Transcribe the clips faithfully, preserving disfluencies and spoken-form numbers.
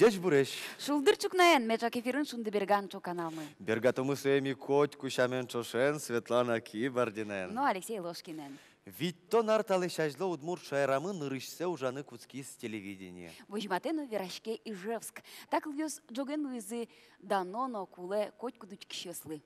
Ӟечбуресь! Шулдыр ӵукнаен! Меӵак эфирын «Шундыберган» ӵо каналмы. Бергатомы сое ми котьку сямен ӵошен, Светлана Кибардинаен но Алексей Ложкинэн. Витьтон ар талэсь азьло удмурт шаерамы нырысьсэ ужаны кутскиз телевидение. Возьматэ но вераське Ижевск. Та кылъёс ӝоген луизы дано но кулэ котькуд учкисьёслы.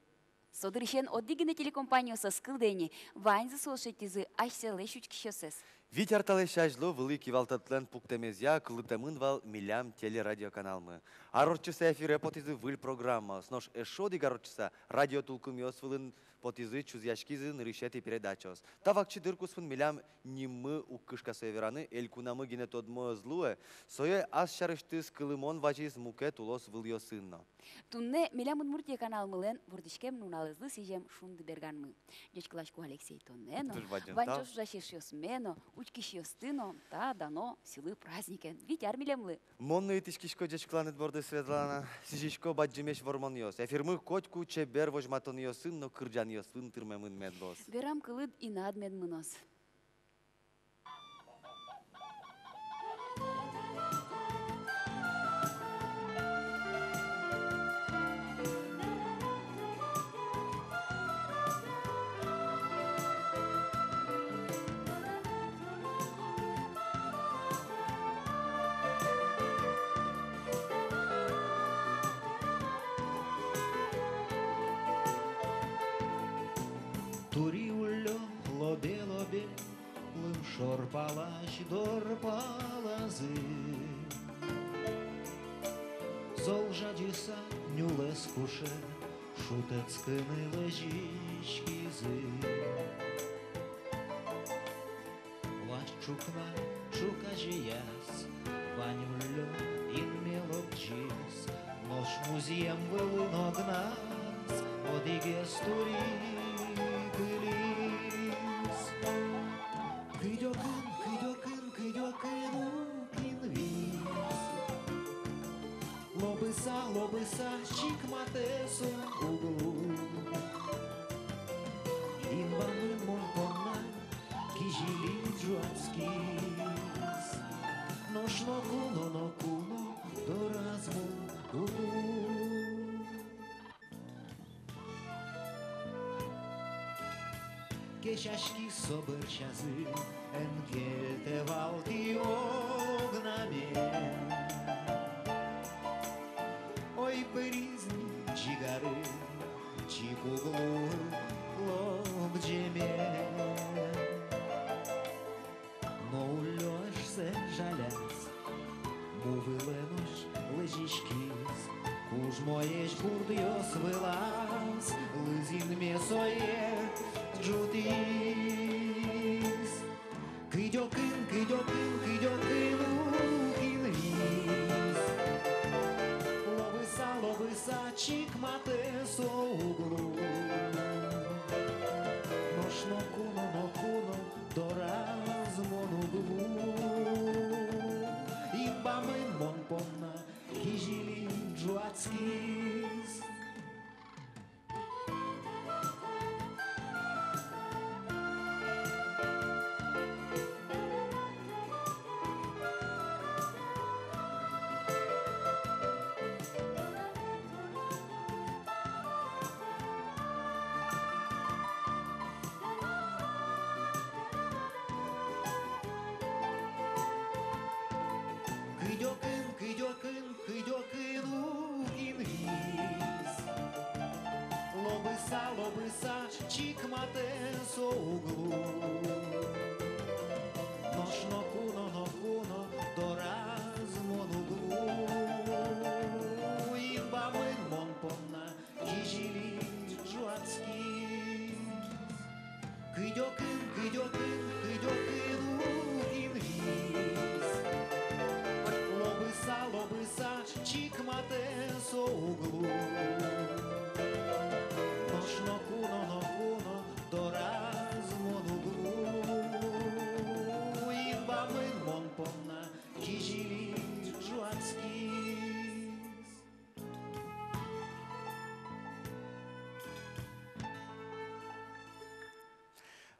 Со дырысен одӥг гинэ телекомпаниос ӧз кылдэ ини, ваньзы соос шедьтӥзы асьсэлэсь учкисьёссэс. Вить ар талэсь азьло вылӥ кивалтэтлэн пуктэмезъя кылдытэмын вал милям телерадиоканалмы. Ар ортчыса эфире потӥзы выль программаос, нош эшшо одӥг ар ортчыса радиотулкымъёс вылын потӥзы, чузъяськизы нырысетӥ передачаос. Та вакчи дыр куспын милям ниммы уг кышка сое вераны, элькунамы гинэ тодмо ӧз луэ, сое ас сярысьтыз кылымон вазиз мукет улосвылъёсын но. Туннэ «Милям Удмуртие» каналмылэн вордӥськем нуналэзлы сӥзем «Шундыберганмы». Ӟечкыласько, Алексей, тонэ но, туж бадӟым тау, ваньзэ ӵошатӥсьёсме но, учкисьёсты но та дано сӥлы праздникен. Вить ар милемлы. Мон но итӥськисько ӟечкыланэд борды, Светлана. Сӥзисько бадӟымесь вормонъёс. Эфирмы котьку чебер возьматонъёсын но кырӟанъёсын тырмемын мед луоз. Верам кылыд инад мед мыноз. Тури уллё лобе-лобе лымшор палась дор палазы. Зол жадьыса нюлэс куше шутэтскыны лэзиськизы. Вазь ӵукна ӵуказеяз вань уллё инме лобӟиз, нош музъем вылын огназ одӥгез тури кылиз. Кыдёкын, кыдёкын, кыдёкын ук инвиз. Лобыса, лобыса чик матэ со уг лу. Инбамын мон понна кизили ӝуатскиз. Нош ноку но, ноку но дораз мон уг лу. Кесяськиз со бӧрсязы, эн кельтэ вал тӥ огнаме. Ой, пыриз ни ӟигары, чик уг луы лобӟеме. Но уллёшсэ жаляз, му вылэ нош лэзиськиз. Кужмоесь бурдъёс вылаз лыз инме сое ӝутӥз. Кыдёкын, кыдёкын, кыдёкын ук инвиз. Лобыса, лобыса чик матэ со уг лу. Нош ноку но, ноку но дораз мон уг лу. Инбамын мон понна кизили ӝуатскиз. Кыдёкын, кыдёкын, кыдёкын ук инвиз. Лобыса, лобыса чик матэ со уг лу. Нош ноку но, ноку но дораз мон уг лу. Инбамын мон понна кизили ӝуатскиз. Кыдёкын, кыдёкын, кыдёкын ук инвиз. Лобыса, лобыса чик матэ со уг лу. Нош ноку но, ноку но дораз мон уг лу.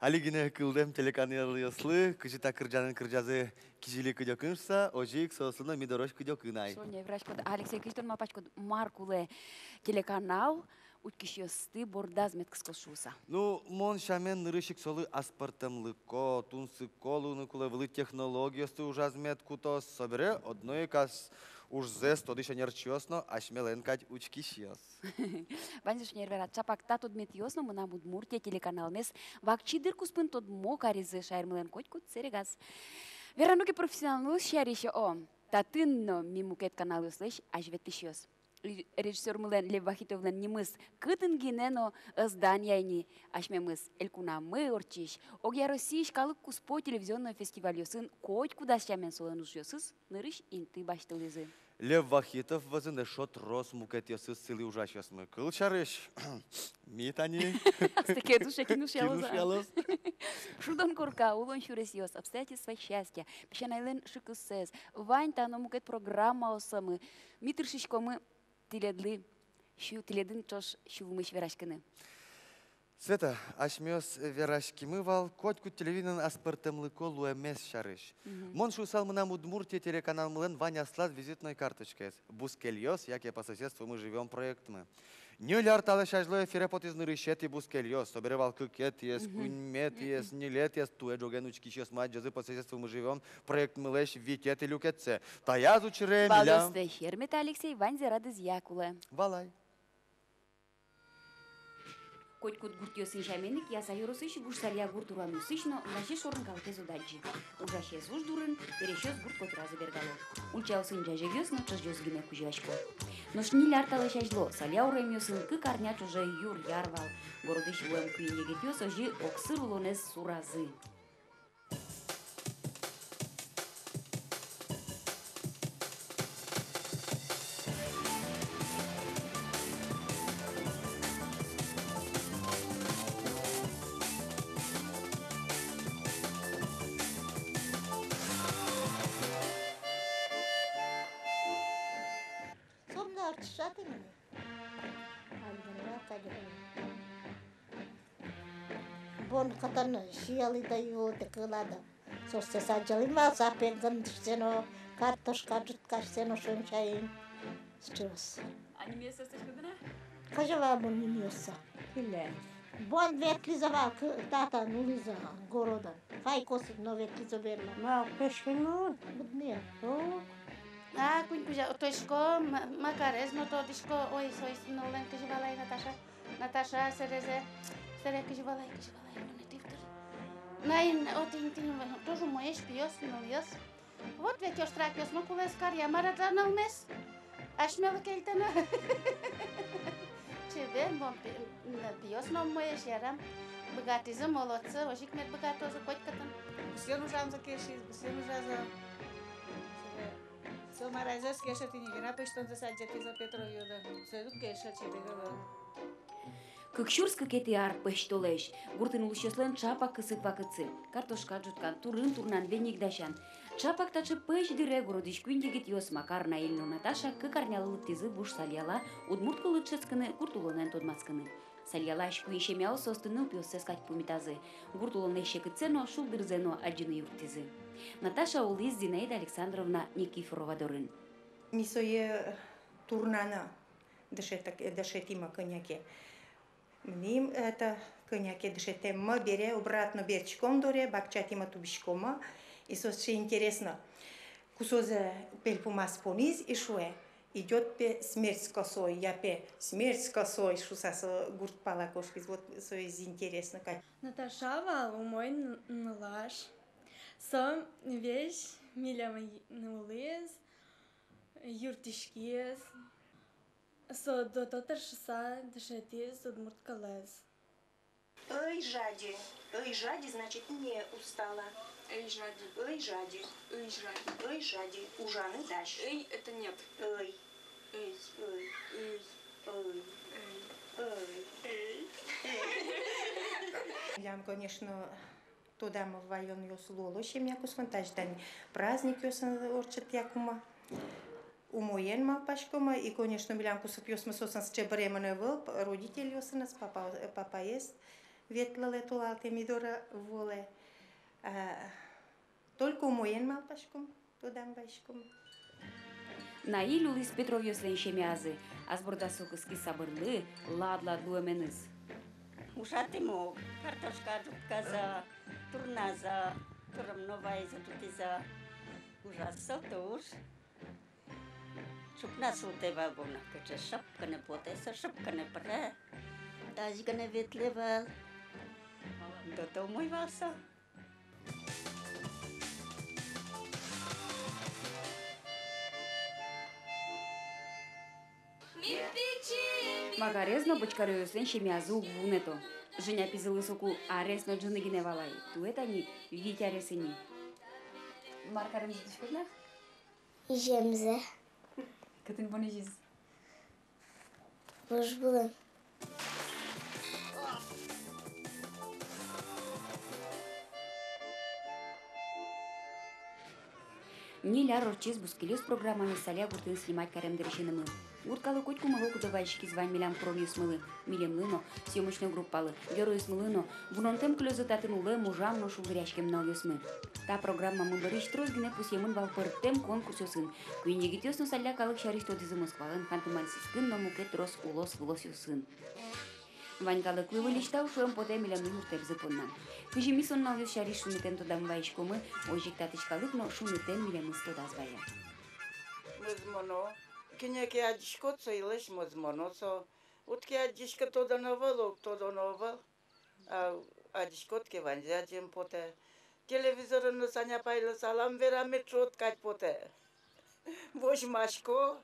Али гинэ кылдэм телеканалъёслы, кызьы та кырӟанэн кырӟазы, кизили кыдёкын шуса, озьы ик соослы но ми дорозь кыдёкын ай. Соня, вераськод, Алексей, кызьы тон малпаськод, мар кулэ телеканал учкисьёсты бордаз мед кыскоз шуса? Ну, мон сямен, нырысь ик солы аспӧртэмлыко, тунсыко луыны кулэ, вылӥ технологиосты ужаз мед кутоз, собере одно ик ас ужзэс тодӥсь ӧнерчиос но асьмелэн кадь учкисьёс. Ваньзэ шонер верад, чапак та тодметъёс но «Мынам Удмуртие» телеканалмес вакчи дыр куспын тодмо каризы шаермылэн котькуд сэрегаз. Верано ке, профессионалъёс сярысь, о, татын но ми мукет каналъёслэсь азьветлӥсьёс. Ре-, режиссёрмылэн Лев Вахитовлэн нимыз кытын гинэ но ӧз данъяй ни. Асьмемыз Элькунамы ортчись, огъя Россиысь калык куспо телевизионной фестивальёсын котькудаз сямен солэн ужъёсыз нырысь инты басьтылӥзы. Лев Вахитов вӧзын эшшо трос мукетъёсыз сылӥ ужасьёсмы. Кылсярысь, ми тани. Астэ ке душе кин ужъялоз, а? Кин ужъялоз. «Шудон корка», «Улон сюресъёс», «Обстоятельства счастья», «Песянайлэн шыкыссэс», вань та но мукет программаосамы. Ми тыршиськомы тӥледлы сю-, тӥледын ӵош сюлмысь вераськыны. Света, асьмеос вераськимы вал котькуд телевидениелэн аспӧртэмлыко луэмез сярысь. Мгм. Мон шуысал «Мынам Удмуртие» телеканалмылэн вань аслаз визитной карточкаез: «Бускельёс» яке «По соседству мы живём» проектмы. Ньыль ар талэсь азьло эфире потӥз нырысетӥ «Бускельёс», собере вал кыкетӥез, мгм, куиньметӥез, мгм, ньылетӥез, туэ ӝоген учкисьёсмы адӟозы «По соседству мы живём» проектмылэсь витетӥ люкетсэ. Таяз учыре милям. Валдостэ серметэ, Алексей, ваньзэ радызъя кулэ. Валай. Котькуд гуртъёсын сямен ик, Ясай ёросысь Вуж Салья гурт урамъёсысь но Лазе шорын калыкез уд адӟы. Ужасез уж дурын, пересьёс гурт котыразы бергало. Ульчаосын ӟазегъёс но ӵыжъёс гинэ кузёясько. Нош ньыль ар талэсь азьло Салья урамъёсын кык арня ӵоже юр-яр вал. Городысь вуэм куинь егитъёс озьы огсыр улонэз суразы. Сомында ортчыса тӥни. Альгинла кадь. Бон кытын сиялӥ да юлтэ кылада. Соосты садьялӥм вал, сапег гындӥсьсэ но, картошка ӝуткасьсэ но, шунчаин. Сыӵеос. А нимъёссэс тодӥськоды-а? Кызьы вал бон нимъёссы? Кыле. Бон ветлӥзы вал, кы-, татын улӥзы, городын. Фай косыт но ветлӥзы берло. Ма, пешкын но? Будне. О. А, куинь кузя, тодӥсько, ма-, Макарез но тодӥсько, ой, соиз ныллэн кызьы вал ай, Наташа. Наташа, сэрезэ, сэре кызьы вал ай, кызьы вал ай, мон ӧтьы втор. Наин, отын, тӥни, тоже умоесь пиос, нылъёс. Вот ведь остракъёс но кулэ, каръя мар-а та нылмес. Асьмелы кельтыны. Чебер, бон пи-, м, пиос но умоесь, ярам. Быгатӥзы, молодцы, озьы ик мед быгатозы котькытын. Бусыен ужамзы кельшиз, бусыен ужазы. Со Марайзэс кельше тӥни, Вера пӧсьтонзэс адӟытӥзы, Петров юды. Соиз ук кельше, чебер ӧвӧл. Кык сюрс кыкетӥ ар пӧсьтолэзь. Гуртын улӥсьёслэн чапак кысык вакытсы. Картошка ӝуткан, турын-турнан, веник дасян. Чапак таӵе пӧсь дыре городысь куинь егитъёс, Макар, Наиль но Наташа, кык арнялы лыктӥзы Вуж Сальяла удмурт кыллы дышетскыны, гурт улонэн тодматскыны. Сальялась куинь семьяос соосты нылпиоссэс кадь пумитазы. Гурт улонлэсь секытсэ но, шулдырзэ но адӟыны юрттӥзы. Наташа улӥз Зинаида Александровна Никифорова дорын. Ми сое турнаны дышетӥ-, дышетӥмы кӧня ке. Мыним это кӧня ке дышетэммы бере, обратно бертӥськом доры, бакчатӥмы тубиськомы. И со сыӵе интересно. Кусозэ пельпумаз понӥз и шуэ: «Идёт пе смерть с косой», я пе: «Смерть с косой», шуса, со гурт пала кошкиз. Вот соиз интересно кадь. Наташа вал умой н-, нылаш. Со весь милемын улӥз, юрттӥськиз. Со до-, до тыршыса дышетӥз удмурт кылэз. Ӧй жади, ӧй жади, значит, не устала. Ӧй жади. Ӧй жади. Ӧй жади. Ӧй жади. Ужаны дась. Ӧй — это нет. Ӧй. Ӧй. Ӧй. Ӧй. Ӧй. Ӧй. Ӧй. Ӧй. Милям, конечно, тодамы ваёнъёс луо семья куспын, тазьы тани праздникъёсын ортчытъякумы. Умоен малпаськомы, и, конечно, милям кусыпъёсмы соосын сыӵе быремын ӧвӧл, п-, родительёсыныз, папа-, папаез. Ветлэлэ, толалтэ, ми доры вуылэ. А, только умоен малпаськом, тодам вайиськом. Наиль улӥз Петровъёслэн семьязы, ас бордаз со кыскиз сабырлы, лад-лад луэменыз. Ужатӥм ук, картошка ӝутказы, турназы, турым но вайизы, тутӥзы. Ужаз со туж. Ӵукна султэ вал бон, кыӵе шып гинэ потэ со, шып гинэ пыре. Тазь гинэ ветлэ вал. До-, до умой вал со. Магарез но Бочкарёослэн семьязы уг вунэто. Женя пизылы соку арес но ӝыны гинэ вал ай. Туэ тани вить арес ини. Мар каремзэ тодӥськод на? Иземзэ. Кытын бон изиз? Вуж вылын. Ньыль ар ортчиз «Бускельёс» программамес Салья гуртын снимать карем дырысенымы. Гурт калык котьку мылокыдо вазиськиз вань милям куронъёсмылы, милемлы но, съёмочной группалы, геройёсмылы но. Вунонтэм кылёзы татын улэм, ужам но шулдыръяськем нуналъёсмы. Та программамы бӧрысь трос гинэ пусъемын вал пӧртэм конкурсъёсын. Куинь егитъёс но Салья калык сярысь тодӥзы Москвалэн, Ханты-Мансийскын но мукет трос улос-вылосъёсын. Вань калыклы выльысь тау шуэм потэ милемлы юртэмзы понна. Кызьы ми со нуналъёс сярысь шунытэм тодам вайиськомы, озьы ик татысь калык но шунытэм милемыз тодаз вае. Мӧзмоно. Кинэ ке адӟиськод, соин лэсь мӧзмоно со. Уд ке адӟиськы, тодоно ӧвӧл, уг тодоно ӧвӧл. А адӟиськод ке, ваньзэ адӟем потэ. Телевизорын но Саня апайлы салам верам, мед шуод кадь потэ. Возьмасько.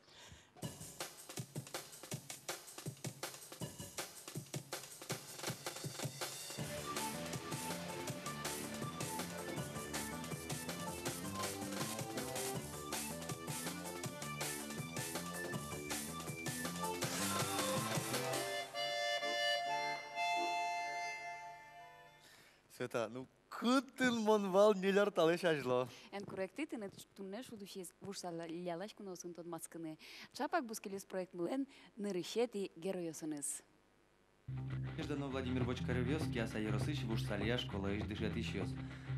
Света, ну кытын мон вал ньыль ар талэсь азьло? Эн куректӥ тыныд туннэ шуд усиз «Вуж Сальялась» куноосын тодматскыны. Чапак «Бускельёс» проектмылэн нырысетӥ геройёсыныз. Надежда но Владимир Бочкарёвъёс, Кияса ёросысь Вуж Салья школаысь дышетӥсьёс.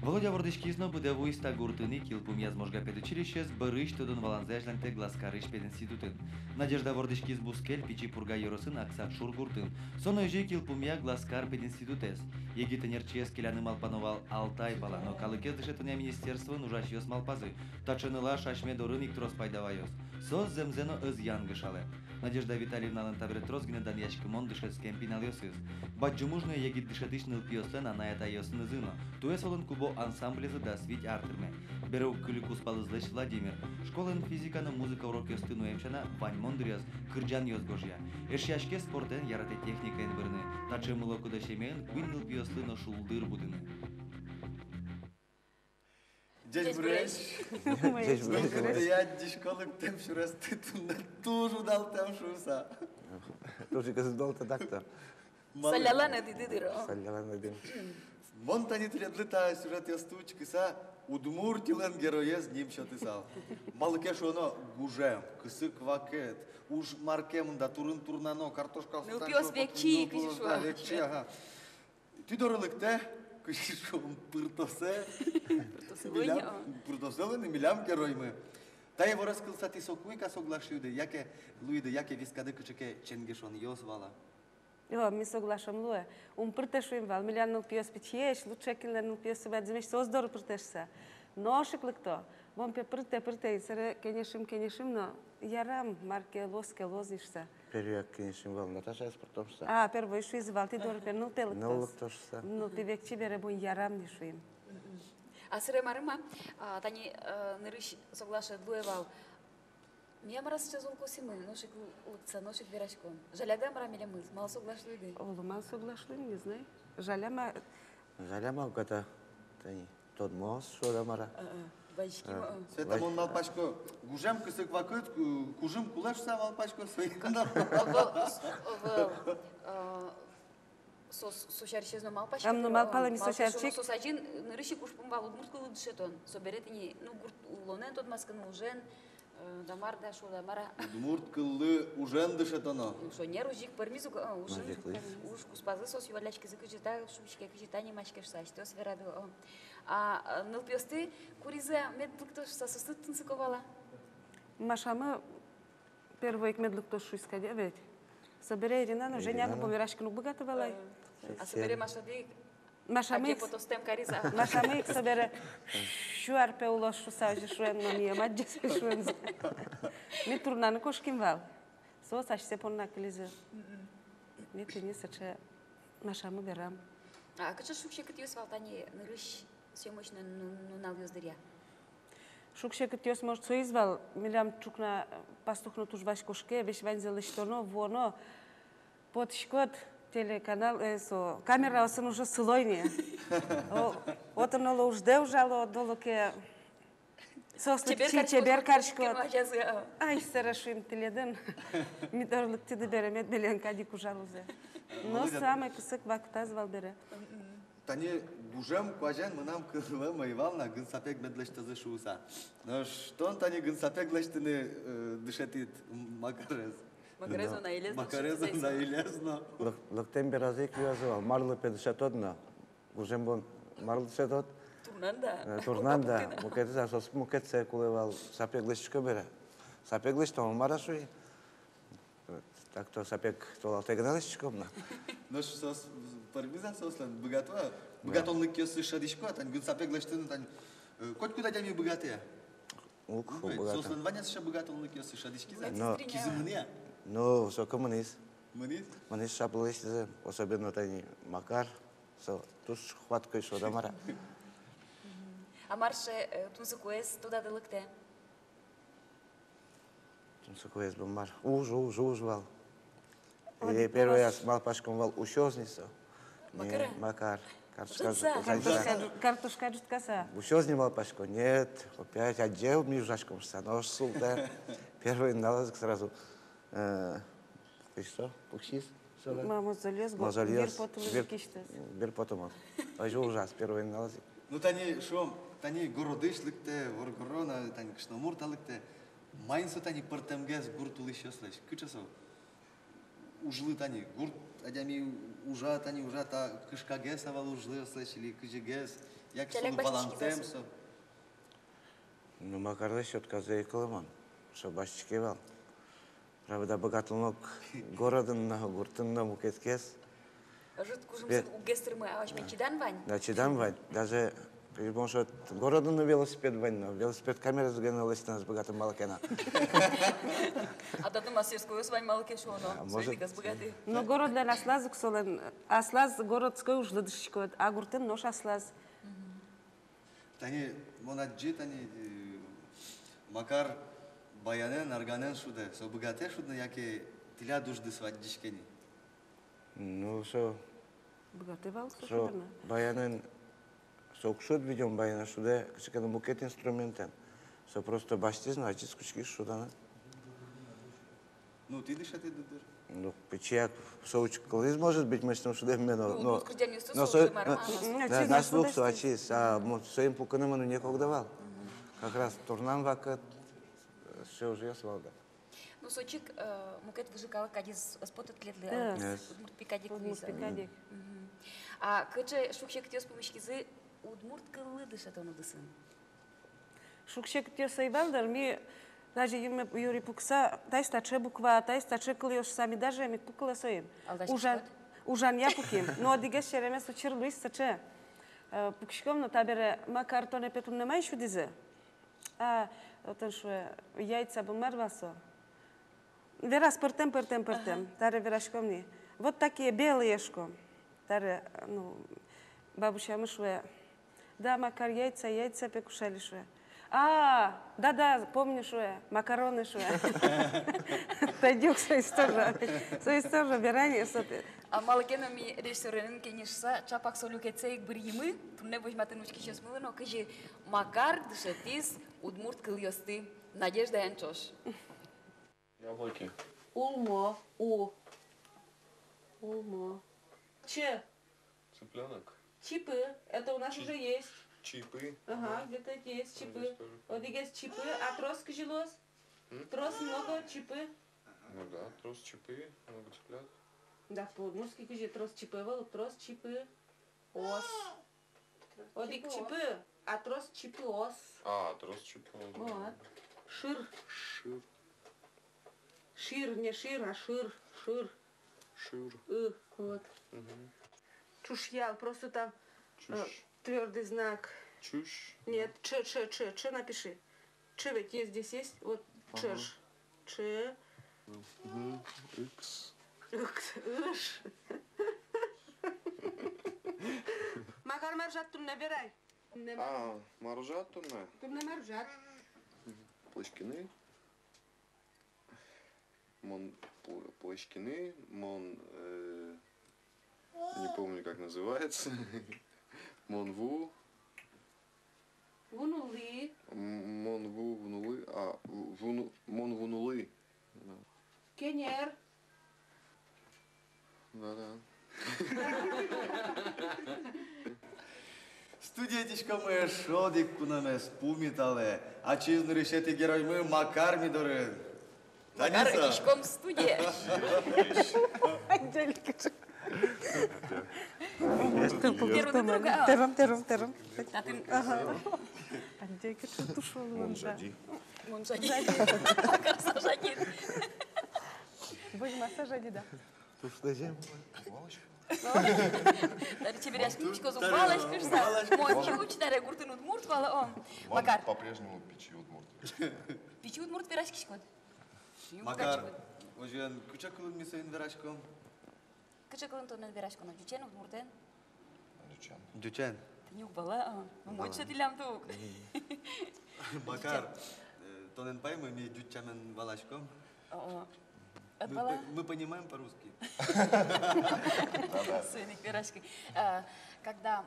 Володя вордӥськиз но быдэ вуиз та гуртын ик, йылпумъяз Можга педучилищеез, бӧрысь тодон-валанзэ азьланьтэ Глазкарысь пединститутын. Надежда вордӥськиз Бускель, Пичи Пурга ёросын, Аксакшур гуртын. Со но озьы ик йылпумъя Глазкар пединститутэз. Егит ӧнерчиез келяны малпано вал Алтай пала, но калыкез дышетонъя министерствоын ужасьёс малпазы: таӵе нылаш асьме дорын ик трос пайда ваёз. Соос зэмзэ но ӧз янгышалэ. Надежда Витальевналэн табере трос гинэ данъяськымон дышетскем пиналъёсыз. Бадӟым уж но егит дышетӥсь нылпиослэн анай-атайёсынызы но. Туэ солэн «Кубо» ансамблезлы дас вить ар тырме. Бере уг кыльы кузпалызлэсь Владимир. Школаын физика но музыка урокъёсты нуэм сяна, ваньмон дыръяз кырӟанъёс гожъя. Эшъяське спортэн, яратэ техникаен вырыны. Таӵе мылокыдо семьяын куинь нылпиослы но шулдыр будыны. Ӟечбуресь. Ӟечбуресь. Тӥ адӟисько лыктэм сюрестӥ, туннэ туж удалтэм шуыса. Туж ик ӧз удалты, так-то. Малы? Сальяланы дыды дыр. Сальяланы дыды. Мон тани тӥледлы та сюжетъёсты учкыса Удмуртилэн героез ним сётысал. Малы ке шуоно, гужем, кысык вакыт, уж мар ке мында, турын-турнано, картошка сутан. Нылпиос векчи, кызьы шуо. Да, векчи, ага. Тӥ доры лыктэ, кызьы шуом, пыртосэ. Пыртосэ. Милям луэ ни, о. Пыртосэ луэ ни милям героймы. Та иворез кылыса тӥ соку ик-а соглаш луиды, яке, луиды, яке вискады, кыӵе ке ченгешонъёс вал-а? О, ми соглашом луэ. Ум пыртэ шуим вал, милям нылпиос пичиесь, лучше кинлэн нылпиоссы бадӟымесь, соос доры пыртэ шуыса. Нош ик лыкто. Мон пе пыртэ, пыртэ, ин сэре кенешим, кенешим но, ярам, мар ке луоз ке, луоз ни шуыса. Первой кенешим вал, Наташа, ас пыртом шуыса. А, первой шуизы вал, тӥ доры пе нылпи лыктоз. Ныл лыктоз шуыса. Нылпи векчи бере, бон ярам ни шуим. А сэре марым-а, а, тани, э, нырысь соглаш ӧд луэ вал. Милям мар-а сыӵе зол косӥмы, нош ик лыктыса, нош ик вераськом. Жаляды-а мар-а милемыз, малы соглаш луиды? Оло, малы соглаш луим, не знаю. Жалям-а? Жалям-а, уг-а та, тани. Тодмоз, шуод-а мар-а. Э, э, вазиським, э. Света, мон малпасько, гужем кысык вакыт, ку-, кужым кулэ шуыса малпасько, соин но. Ӧвӧл, ӧвӧл, э, со, со сярысез но малпасько. Ам, но малпало, ми со сярысь ик. Соос азьын нырысь ик ужпум вал удмурт кылын дышетон. Собере тӥни, ну, гурт улонэн тодматскыны, ужен, Э, да мар да шуо, да мар-а. Удмурт кыллы ужен дышетоно. Ну, шонер ужик пӧрмиз ук, э, ужен. Ужик луиз. Уж куспазы соос юалляськизы, кызьы та шуиське, кызьы та нимаське шуса, асьтэос верады, о. А, э, нылпиосты куризы-а, мед лыктоз шуса, соосты тунсыко вал-а? Машамы первой ик мед лыктоз шуиз кадь, э, ведь. Собере Ирина но, Женя но, Ирина но вераськыны уг быгаты вал ай. Э, а собере Машады Машамы ик, потостэм кариз-а? Машамы ик собере сю ар пе улоз шуса, озьы шуэн, но мием адӟиз шуэмзэ. Ми турнаны кошким вал. Соос асьсэ понна кылизы. Мгм. Ми тыни сыӵе Машамы верам. А кыӵе шуг-секытъёс вал тани нырысь сюлмысь нун-, нун-, нуналъёс дыръя? Шуг-секытъёс, может, соиз вал, милям ӵукна, э, пастух но туж вазь кошке, весь ваньзэ лэсьтоно, вуоно. Потӥськод телеканал, э, со, камераосын уже сыло ини. О, отын оло уждэ ужало, доло ке соослы чебер чи-, кариськод, чебер кариськод. Ай, сэре шуим тӥледын. Ми доры лыктӥды бере, мед милен кадь ик ужалозы. Но самой кысык вакытаз вал бере. Тани гужем куазен мынам кылэме ӧй вал на, гын сапег мед лэсьтозы шуыса. Нош тон тани гын сапег лэсьтыны, э, дышетӥд Макарез. Макарез но, Наилез но. Макарез но, Наилез но. Лык-, лыктэм беразы ик юазы вал, марлы пе дышетод на. Гужем бон марлы дышетод? Турнан да. Э, турнан да. Мукетыз, а соос мукетсэ кулэ вал, сапег лэсьтӥсько бере. Сапег лэсьтом, мар-а шуи. Так-то сапег толалтэ гинэ лэсьтӥськом на. Нош соос пӧрмиз-а соослэн, быгато-а? Да. Быгатонлыкъёссы шӧдӥсько-а, тань гын сапег лэсьтыны тань, э, котькуд адями быгатэ-а? Уг, уг быгатэ. Соослэн вань-а сыӵе быгатонлыкъёссы, шӧдӥськизы-а? Но. Кизы мынэ-а? Ну, соку мынӥз. Мынӥз? Мынӥз, шаплы лэсьтӥзы, особенно тани Макар, со туж хваткой шуод-а, мар-а. А мар сыӵе, э, тунсыкоез тодады лыктэ? Тунсыкоез бен мар. Уж, уж, уж вал. Э, первой раз малпаськом вал, усёз ни со. Макар-а? Макар. Картошка, картошка ӝут-, картошка ӝуткаса. Усёз ни малпасько. Нет, опять адӟе, ми ужаськом шуса. Нош султэ. Первой нуналаз ик сразу, э, кызьы со, пуксиз. Ма, мозольёс, го-, мозольёс, бер потымон, бер, кисьтыз. Бер потымон. Озьы ужаз первой нуналаз ик. Ну, тани, шуом, тани городысь лыктэ, воргорон, а, тани кышномурт-а лыктэ. Маин со тани пӧртэмгес гурт улӥсьёслэсь? Кыӵе со ужлы тани? Гурт адями ужа, тани ужа, та кышкагес-а вал ужлы ӧслэсь или кызьыгес? Яке солы валантэм со? Ну, Макарлэсь сётказы ӧй кылы мон, со басьтӥське вал. Правда, быгатоно ук городын но, гуртын но мукетгес. Ӧжыт кужымзы уггес тырмы, а асьме чидан вань. Да, чидан вань. Даже, кызьы бон шуод, городын но велосипед вань но, велосипед камеразэ гинэ лэсьтыны ӧз быгаты малы ке но. А татын мастерскойёс вань, малы ке шуоно. А, может, соин ик ӧз быгаты. Но городлэн аслаз ук солэн, аслаз городской ужлы дышиськод, а гуртын нош аслаз. Тани мон адӟи, тани, э, Макар баянэн, арганэн шудэ. Со быгатэ шудыны, яке тӥляд ужды со адӟиське ни? Ну, со быгатэ вал со, со шудыны. Баянэн, со уг шуд, видимо, баянэн, шудэ кыӵе ке но мукет инструментэн. Со просто басьтӥз но ачиз кутскиз шудыны. Ну, тӥ дышетӥды дыр. Ну, пичияк со учкылӥз, может быть, мынэсьтым шудэме но, но, но со, на, на слух со ачиз, а, мо-, соин пукыны мыным некогда вал. Как раз турнан вакыт, э, сыӵе ужъёс вал, да. Ну, со чик, э, мукет выжыкалык кадь ӧз поты тӥледлы, а, удмурт пи кадь ик. Удмурт пи кадь ик. Мгм. А кыӵе шуг-секытъёс пумиськизы удмурт кыллы дышетон удысын? Шуг-секытъёс ӧй вал дыр, ми даже юнме юри пукса, таиз таӵе буква, таиз таӵе кылъёс шуса, ми даже ӧм ик пукылэ соин. Ужан, ужанъя пуким. Но одӥгез серемес учыр луиз сыӵе. Э, пукиськом но, табере Макар, тонэ пе туннэ мае сюдӥзы? А отын, шуэ, яйца бен мар вал со. Вераз пӧртэм, пӧртэм, пӧртэм. Ага. Таре вераськом ни. Вот такие белые, шуиськом. Таре, ну, бабусямы шуэ: да, Макар, яйца, яйца пе кушали, шуэ. А, да, да, помню, шуэ, макароны, шуэ. Тадюк, со история. Со история, верание, со пе. А малы ке но ми режиссёренэн кенешыса, чапак со люкетсэ ик быръимы, туннэ возьматыны учкисьёсмылы но, кызьы Макар дышетӥз удмурт кылъёсты Надеждаен ӵош. Яблоки. Улмо, у. Улмо. Ч. Цыплёнок. Чипы. Это у нас уже есть. Чипы. Ага, где-то эти есть чипы. Одӥгез чипы, а трос кызьы луоз? Трос много чипы. Ну да, трос чипы, много цыплят. Да, по-удмуртски кызьы? Трос чипы ӧвӧл, трос чипы ос. Одӥг чипы, а трос чипы ос. А, трос чипы ос. Вот. Шыр. Шыр. Шир, не шир, а шыр, шыр. Шыр. Ы, вот. Мгм. Чушъял, просто там, э, Чуш. Твёрдый знак. Чуш. Нет, ч, ч, ч, ч напиши. Ч ведь есть, здесь есть, вот. Ага. Чыж. Ч. Мгм. Икс. Икс, ыж. Макар, мар ужад туннэ, верай. А, мар ужад туннэ? Туннэ мар ужад? Площкины. Мон пл-, площкины, мон, э, не помню, как называется. Мон ву. Вунулы. М, мон ву, вунулы, а, ву-, вуну-, мон вунулы. Да. Кенер. Да, да. Студие ӧтиськомы эшшо одӥг куномес, пумиталэ. Ачиз нырысетӥ героймы Макар ми дорын. Макар, Таниса. Ӧтиськом студие. Анжелика. Первый друг, а? Тырым, тырым, тырым. Татын. Ага. Анжелика, что тушёл вон, да. Мон жади. Мон жади. Макар со жади. Возьмаса жади, да. Туж тазьы. Таре чеберъяськиськоз, укмаласькыса. Мон ӟуч, таре гуртын удмурт вал, о. Макар. По-прежнему пичи удмурт. Пичи удмурт вераськиськод? Макар, озьыен, кыӵе кылын ми соин вераськом? Кыӵе кылын тонэн вераськоно? Ӟучен, удмуртэн? Ӟучен. Ӟучен. Тӥни уг вала, а? Ну, мон сётӥллям тук. Макар, э, тонэн паймы, ми ӟуч сямен валаськом. О-о. Ӧд вала? Мы по-, мы понимаем по-русски. Соин ик вераськи. А, когда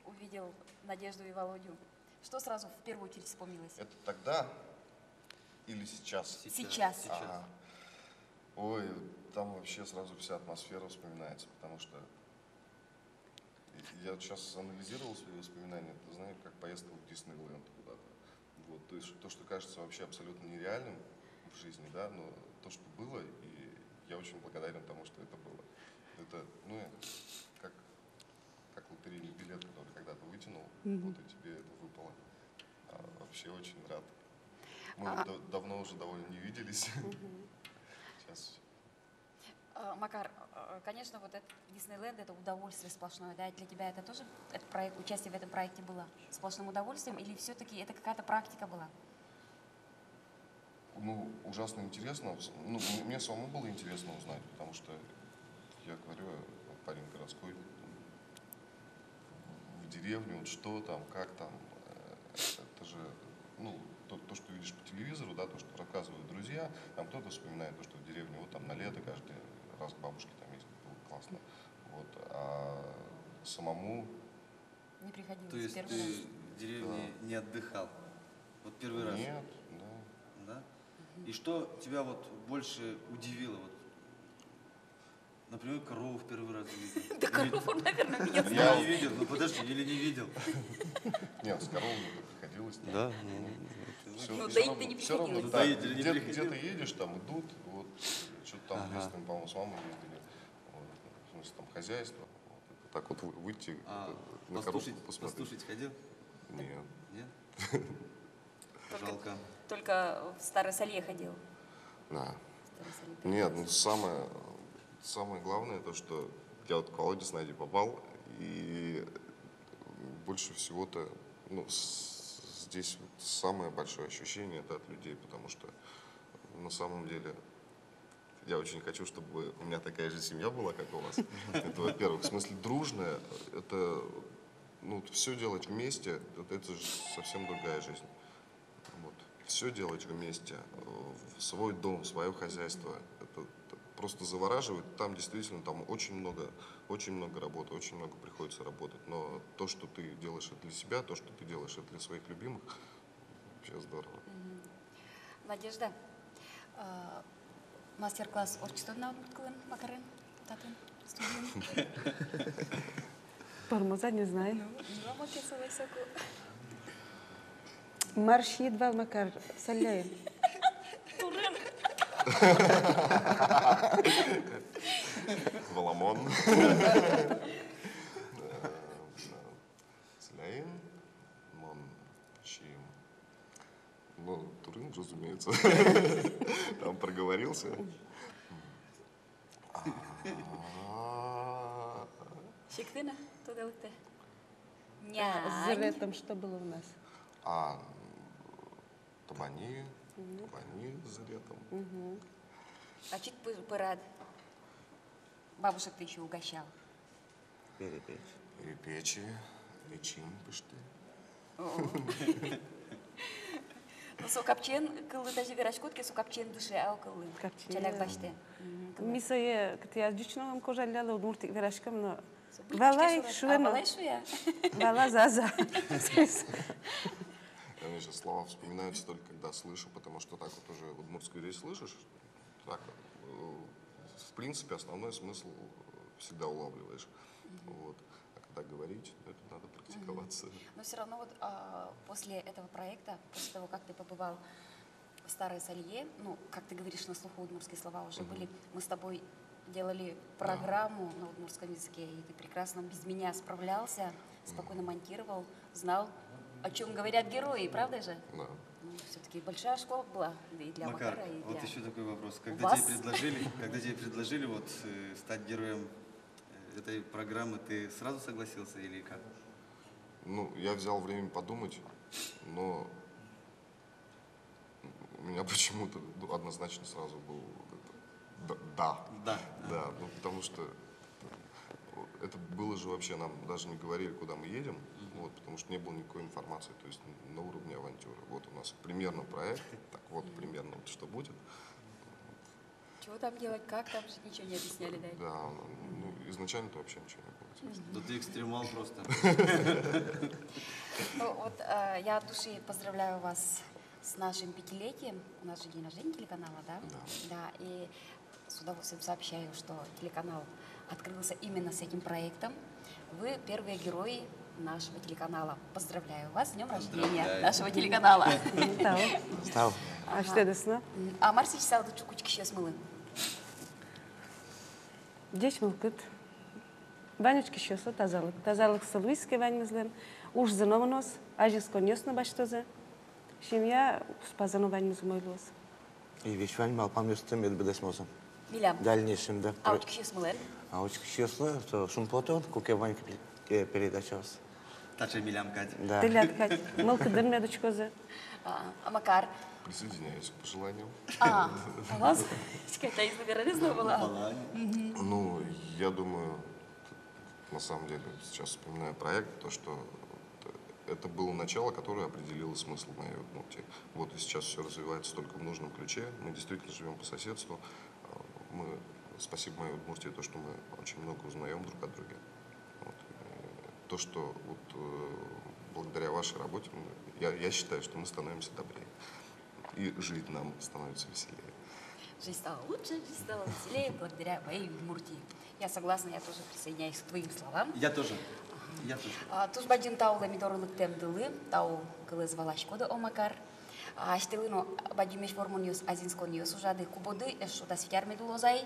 увидел Надежду и Володю, что сразу в первую очередь вспомнилось? Это тогда или сейчас? Сейчас. Сейчас. Ага. Ой, там вообще сразу вся атмосфера вспоминается, потому что я вот щас анализировал свои воспоминания, это, знаешь, как поездка в Диснейленд куда-то. Вот, то есть то, что кажется вообще абсолютно нереальным в жизни, да, но то, что было, и я очень благодарен тому, что это было. Это, ну, как, как лотерейный билет, который когда-то вытянул, вот и тебе это выпало. А, вообще очень рад. Мы вот да-, давно уже довольно не виделись. Сейчас. А, Макар, а, конечно, вот этот Диснейленд — это удовольствие сплошное, да? Для тебя это тоже, этот проект, участие в этом проекте было сплошным удовольствием или всё-таки это какая-то практика была? Ну, ужасно интересно. Ну, м-, мне самому было интересно узнать, потому что я говорю, парень городской, там, в деревне, вот что там, как там, э, это же, ну, то, то, что видишь по телевизору, да, то, что рассказывают друзья, там кто-то вспоминает то, что в деревне, вот там на лето каждый раз к бабушке там ездить, было классно. Вот, а самому... Не приходилось. То есть первый раз ты в деревне не отдыхал? Вот первый раз? Нет, да. Да? И что тебя вот больше удивило? Вот, например, корову в первый раз увидел. Да, корову, наверное, меня... Я не видел, ну подожди, или не видел? Нет, с коровами-то приходилось, да. Да, ну, ну, ну, доить-то не приходилось. Да, доить или не приходилось? Где-то едешь, там идут, вот, что-то там в детстве, по-моему, с мамой ездили. Вот, в смысле, там хозяйство. Вот, это так вот вы-, выйти, а, это, на коровку послушать, посмотреть. Послушать ходил? Нет. Нет? Жалко. Только, только в Старой Сале ходил. Да. В Старой Сале. Нет, ну, самое, самое главное то, что я вот к Володе с Надей попал, и больше всего-то, ну, с-, здесь вот самое большое ощущение — это от людей, потому что на самом деле я очень хочу, чтобы у меня такая же семья была, как у вас. Это, во-первых. В смысле, дружная, это, ну, вот всё делать вместе, это, это же совсем другая жизнь. Вот. Всё делать вместе, э, в свой дом, своё хозяйство, это, это просто завораживает. Там действительно, там очень много, очень много работы, очень много приходится работать. Но то, что ты делаешь это для себя, то, что ты делаешь это для своих любимых, вообще здорово. Мгм. Надежда, а, мастер-класс ортчытод на удмурт кылын Макарен татын, студиын? Пӧрмоз-а, не знаю. Ну, ну, а вот я солай соку. Мар шуид вал, Макар, Саляен? Валамон. Сляин, мон сиим. Ну, турын, разумеется. Там проговорился. Секытын-а тодэ лыктэ? Нянь. Зыретом, что было у нас? А, табани, табани зыретом. Мгм. Ачид пы-, пырад. Бабушек ты ещё угощал. Перепеч. Перепечи, печим пышты. О. Ну, со капчиен кыллы тазьы вераськод ке, со капчиен дыше, а, кыллы. Капчиен. Ӵаляк басьтэ. Мгм, кыллы. Ми сое кытӥяз ӟуч но ӧм кожаллялэ, удмурт ик вераськом но. Со быдӟа валай шуэ, шуэ но. Валай шуэ. Вала, за, за. Я, мне сейчас слова вспоминаются только когда слышу, потому что так вот уже удмуртскую речь слышишь, так, э, в принципе, основной смысл, э, всегда улавливаешь. Мгм. Вот. А когда говорить, ну, это надо практиковаться. Мгм. Но всё равно вот, а, после этого проекта, после того, как ты побывал в Старой Салье, ну, как ты говоришь, на слуху удмуртские слова уже, мгм, были, мы с тобой делали, да, программу на удмуртском языке, и ты прекрасно без меня справлялся, спокойно монтировал, знал, о чём говорят герои, правда же? Да. Ну, всё-таки большая школа была, да и для Макар, Макара, и вот для ещё такой вопрос. У вас? Когда тебе предложили, когда тебе предложили вот, э, стать героем, э, этой программы, ты сразу согласился или как? Ну, я взял время подумать, но у меня почему-то, ну, однозначно сразу был вот это, да, да. Да, да. Да, ну, потому что это было же вообще, нам даже не говорили, куда мы едем, мгм, вот, потому что не было никакой информации, то есть на уровне авантюры. Вот у нас примерно проект, так вот, мгм, примерно вот что будет. Чего там делать, как там, же ничего не объясняли, да? Да, ну, изначально-то вообще ничего не было. Мгм. Да ты экстремал просто. Ну, вот, э, я от души поздравляю вас с нашим пятилетием. У нас же день рождения телеканала, да? Да. Да, и с удовольствием сообщаю, что телеканал открылся именно с этим проектом. Вы первые герои нашего телеканала. Поздравляю вас с днём рождения нашего телеканала. Поздравляю. Тау. Тау. Ага. Асьтэдыз но. М, а мар сётӥськоды ӵук учкисьёсмылы? Ӟеч мылкыд. Вань учкисьёслы тазалык. Тазалыксы луиз ке ваньмызлэн, ужзы но мыноз, азинсконъёс но басьтозы. Семья куспазы но ваньмыз умой луоз. И весь вань малпамъёсты мед быдэсмозы. Милям. Дальнейшем, да. А учкисьёсмылэн? А учкисьёслы со шумпотон, куке вань пе-, э, передачаос. Таӵе милям кадь. Да. Тӥляд кадь. Мылкыдын мед учкозы. А, а Макар? Присоединяюсь к пожеланиям. А, у вас? Чекай, таиз веранэз но вал-а? Вал-а. Мгм. Ну, я думаю, на самом деле, сейчас вспоминаю проект, то, что это было начало, которое определило смысл моей Удмуртии. Вот и сейчас всё развивается только в нужном ключе. Мы действительно живём по соседству. Э, мы, спасибо моей Удмуртии, то, что мы очень много узнаём друг о друге. Вот. Э, то, что вот, э, благодаря вашей работе мы, я, я считаю, что мы становимся добрее. И жить нам становится веселее. Жизнь стала лучше, жизнь стала веселее благодаря моей Удмуртии. Я согласна, я тоже присоединяюсь к твоим словам. Я тоже. Ага. Я тоже. А, туж бадӟым тау луэ ми доры лыктэмдылы, тау кылэз валаськоды, о Макар. А, асьтэлы но бадӟымесь вормонъёс, азинсконъёс ужады, кубоды эшшо дас вить ар мед улоз ай,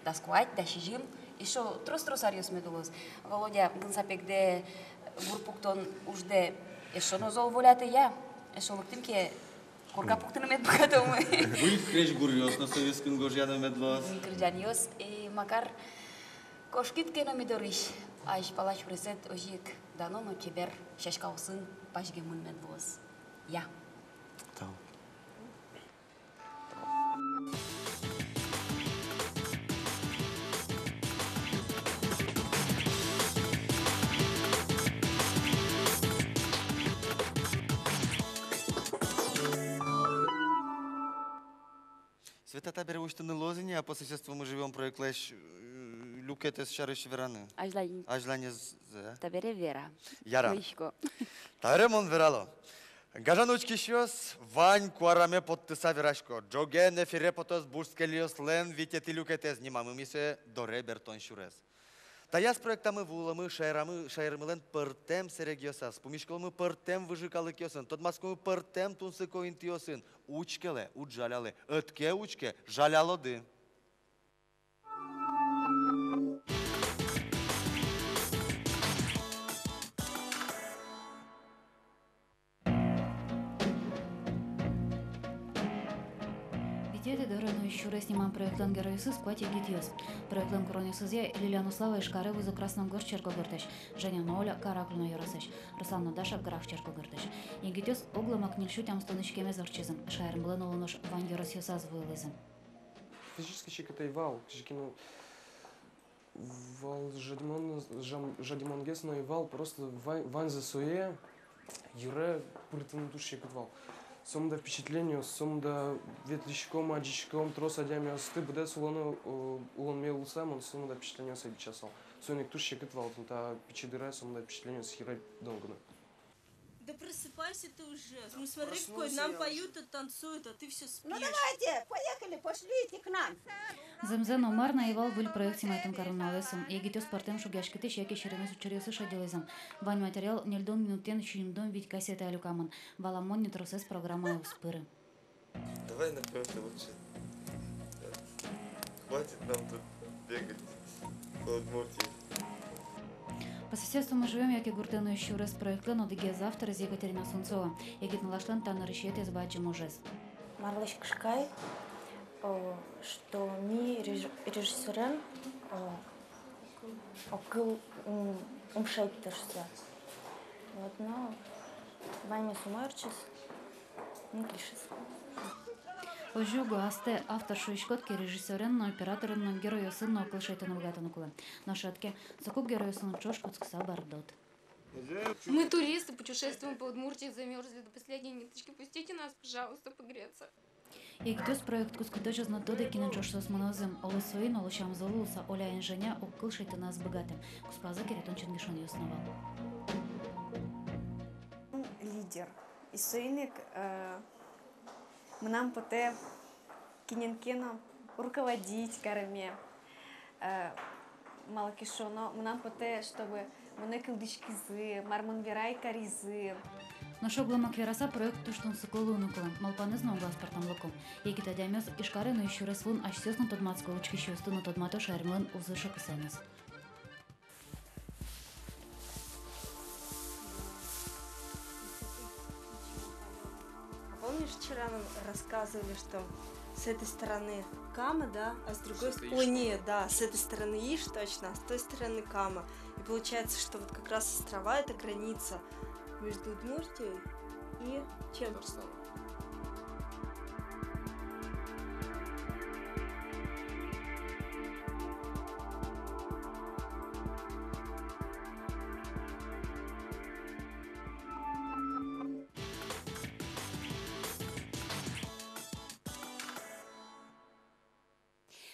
дас куать, дас сизьым, эшшо трос-трос аръёс мед улоз. Володя, гынсапегдэ гур пуктон уждэ эшшо но зол волятэ, я, эшшо лыктӥм ке, корка пуктыны мед быгатомы. Выль крезьгуръёс но советскын гожъяны мед луоз. Выль кырӟанъёс, и Макар, кошкид ке но ми дорысь, азьпала сюресэд озьы ик дано но чебер сяськаосын пазьгемын мед луоз. Я. Тау. Света, табере усьтыны луоз ини-а «По соседству мы живём» проектлэсь, э, люкетэз сярысь вераны? Азьлань. Азьланезэ. Табере вера. Яра. Мыйшко. Табере мон верало. Гажано учкисьёс, вань куараме поттыса верасько: ӝоген эфире потоз «Бур скельёслэн» витетӥ люкетэз, нимамы ми сое доре бертон сюрес. Таяз проектамы вуыломы шаерамы, шаермылэн пӧртэм сэрегъёсаз, пумиськыломы пӧртэм выжы калыкъёсын, тодматскомы пӧртэм тунсыко интыосын. Учкелэ, уд жалялэ, ӧд ке учке, жалялоды. «Витетӥ доры нуись сюрес» нимам проектлэн геройёсыз куать егитъёс. Проектлэн куронъёсызъя Лилианослава Ижкаре вуизы Красногорск черкогуртысь, Женя но Оля Каракулино ёросысь, Руслан но Даша Грах черкогуртысь. Егитъёс огломак ньыль сю тямыстонӥсь кемез ортчизы, шаермылэн улонош вань ёросъёсаз вуылӥзы. Физически секыт ӧй вал, кызьы ке но вал жадьмон, жам-, жадьмонгес но ӧй вал, просто вань-, ваньзэ сое, йыре пыртыны туж секыт вал. Сомында впечатлениос, сомында ветлӥськом, адӟиськом трос адямиосты, быдэс улон, э, улонме улыса мон сомында впечатлениос ӧй бичасал. Соин ик туж секыт вал, тӥни та пичи дыре сомында впечатлениос йыре донгыны. Да просыпайся ты уже. Ну смотри, какой, нам поют и танцуют, а ты всё спишь. Ну давайте, поехали, пошлите к нам. Зэмзэ но, мар на ӧй вал выль проект снимайтон карон нуналъёсы. Егитъёс пӧртэм шугъяськытӥсь яке серемес учыръёсы шедьылӥзы. Вань материал ньыльдон минутэн сизьымдон вить кассетае люкамын. Валамон ни, тросэз программае уз пыры. Давай на пёрты лучше. Хватит нам тут бегать по Удмуртии. «По соседству мы живём» яке «Гуртэ нуись сюрес» проектлэн одӥгез авторез Екатерина Сунцова. Егит нылашлэн та нырысетӥез бадӟым ужез. Марлэсь кышкай, о, что ми реж-, режиссёрен, о, огкыл, м, ум шедьты шуса. Вот, но ваньмыз умой ортчиз, ум кельшиз. Озьы уго астэ автор шуиськод ке, режиссёрен но, операторен но, геройёсын но огкыл шедьтыны быгатыны кулэ. Нош ӧд ке, соку геройёсын ӵош кутскыса бӧрдод. Мы туристы, путешествуем по Удмуртии, замёрзли до последней ниточки. Пустите нас, пожалуйста, погреться. Егитъёс проект кутскытозь ӧз но тоды, кинэн ӵош соос мынозы. Оло соин, оло сям зол луыса Оля но Женя огкыл шедьтыны ӧз быгаты. Куспазы керетон ченгешонъёс но вал. Лидер. И соин ик, э, мынам потэ кинэн ке но руководить кареме. Э, малы ке шуоно, мынам потэ, чтобы монэ кылзӥськизы, мар мон верай, каризы. Нош огломак вераса, проект туж тунсыко луыны кулэ. Малпанэз но уг аспӧртэмлыку. Егит адямиос Ижкаре нуись сюрес вуын асьсэос но тодматско, учкисьёсты но тодмато шаермылэн узыр шокысэныз. А помнишь, вчера нам рассказывали, что с этой стороны Кама, да, а с другой стороны... Ой, нет, да, с этой стороны Иж, точно, а с той стороны Кама. И получается, что вот как раз острова — это граница между Удмуртией и чем? Татарстаном.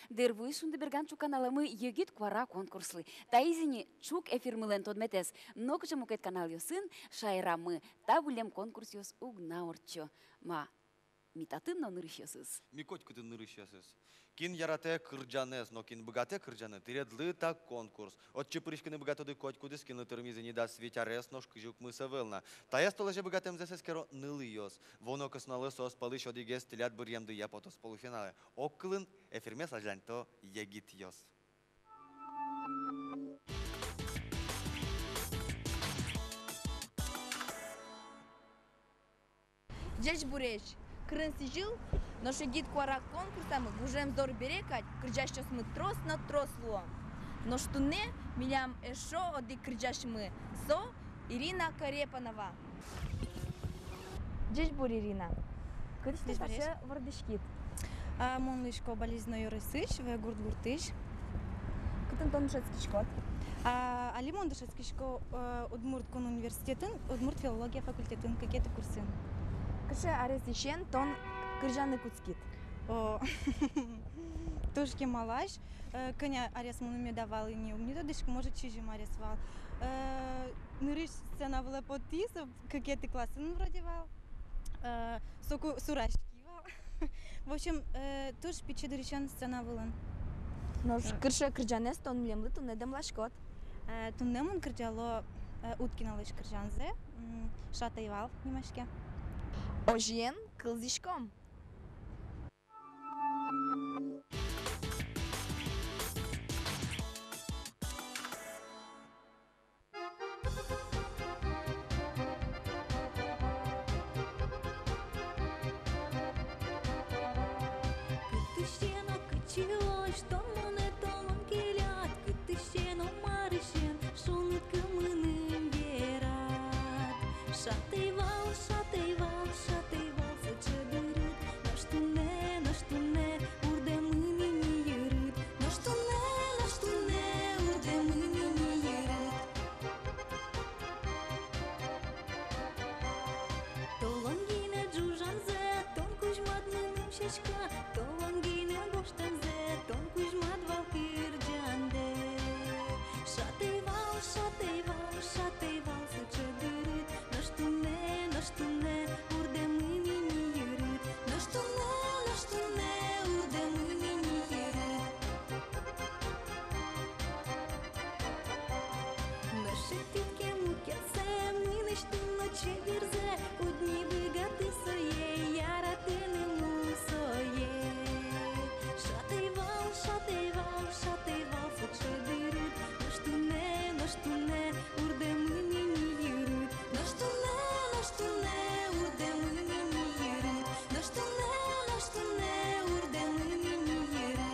Дыр вуиз «Шундыберган» ӵук каналэмы «Егит куара» конкурслы. Таиз ини ӵук эфирмылэн тодметэз. Нокыӵе мукет каналъёсын шаерамы та выллем конкурсъёс уг на ортчо. Ма, ми татын но нырысьёсыз. Ми котькытын нырысьёсыз. Кин яратэ кырӟанэз но кин быгатэ кырӟаны, тӥледлы та конкурс. Отчы пыриськыны быгатоды котькудӥз, кинлы тырмиз ини дас вить арес, нош кызь укмыс ӧвӧл на. Таяз толэзе быгатэмзэс эскеро нылъёс. Вуоно косонлы соос пӧлысь одӥгез тӥляд быръемдыя потоз полуфиналэ. Огкылын эфирмес азьланьто егитъёс. Ӟечбуресь! Кырын сӥзьыл, нош «Егит куара» конкурсамы гужем зор бере кадь кырӟасьёсмы трос но трос луо. Нош туннэ милям эшшо одӥг кырӟасьмы, со Ирина Корепанова. Ӟечбур, Ирина. Кытысь тон таӵе вордӥськид? А, мон луисько Балезино ёросысь, Вӧйгурт гуртысь. Кытын тон дышетскиськод? А, али мон дышетскисько, э, Удмурт кун университетын, удмурт филология факультетын, кыкетӥ курсын. Кыӵе аресысен тон кырӟаны кутскид? О, туж кемалась. Э, кӧня арес мыным меда вал ини, уг ни тодӥськы, может, сизьым арес вал. Э, нырысь сцена вылэ потӥ, со кыкетӥ классын вроде вал. Э, соку сураськи вал. В общем, э, туж пичи дырысен сцена вылын. Нош, э, кыӵе кырӟанэз тон милемлы туннэ дэмласькод? Э, туннэ мон кырӟало, э, Уткиналэсь кырӟанзэ, м, «Шатӧй вал» нимаське. Озьыен, кылзӥськом. Кытысь но кытчыозь тон монэ толон келяд, кытысь но марысен шуныт кыл мыным верад. Шатӧй вал, шатӧй вал, шатӧй вал сыӵе дырыд, нош туннэ, нош туннэ урдэмын ини йырыд, нош туннэ, нош туннэ урдэмын ини йырыд. Толон гинэ ӝужамзэ тон кузьмад мыным сяська, толон гинэ гожтэмзэ тон кузьмад вал кырӟандэ. Шатӧй вал, шатӧй вал, шатӧй вал сыӵе дырыд, нош туннэ, нош туннэ урдэмын ини йырыд, нош туннэ, нош туннэ урдэмын ини йырыд. Нош шедьтӥд ке мукетсэ, мынэсьтым но чеберзэ, уд ни быгаты сое яратыны мусое. Шатӧй вал, шатӧй вал, шатӧй вал сыӵе дырыд, нош туннэ, нош туннэ урдэмын ини йырыд, нош туннэ, нош туннэ урдэмын ини йырыд, нош туннэ, нош туннэ урдэмын ини йырыд.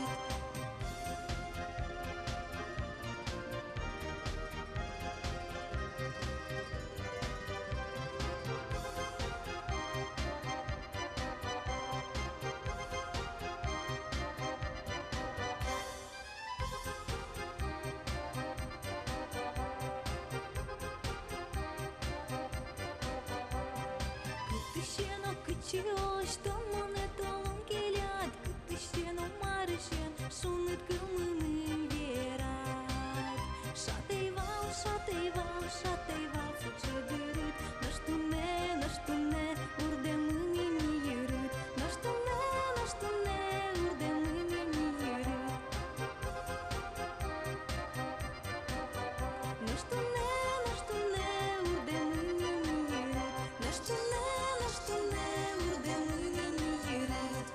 Кытысь но кытчыозь тон монэ толон келяд, кытысь но марысен шуныт кыл мыным верад. Шатӧй вал, шатӧй вал, шатӧй вал сыӵе дырыд, нош туннэ, нош туннэ урдэмын ини йырыд, нош туннэ, нош туннэ урдэмын ини йырыд. Нош туннэ, нош туннэ урдэмын ини йырыд, нош туннэ, нош туннэ урдэмын ини йырыд.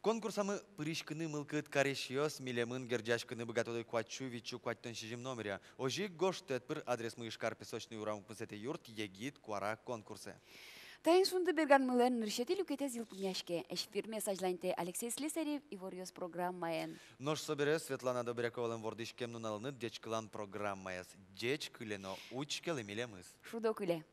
Конкурсамы пыриськыны мылкыд карисьёс, милемын герӟаськыны быгатоды куатьсю витьсю куатьтон сизьым номере. Озьы ик гожтэт пыр адресмы: Ижкар, Песочный урамы, укмысэтӥ юрт, «Егит куара» конкурсэ. Таин «Шундыберган» мылэн нырысетӥ люкетэз йылпумъяське. Эфирмес азьланьтэ Алексей Слесарев «Иворъёс» программаен. Нош собере Светлана Добряковалэн вордӥськем нуналыны «Ӟечкылан» программаез. Ӟечкылэ но учкелэ милемыз. Шудо кыле.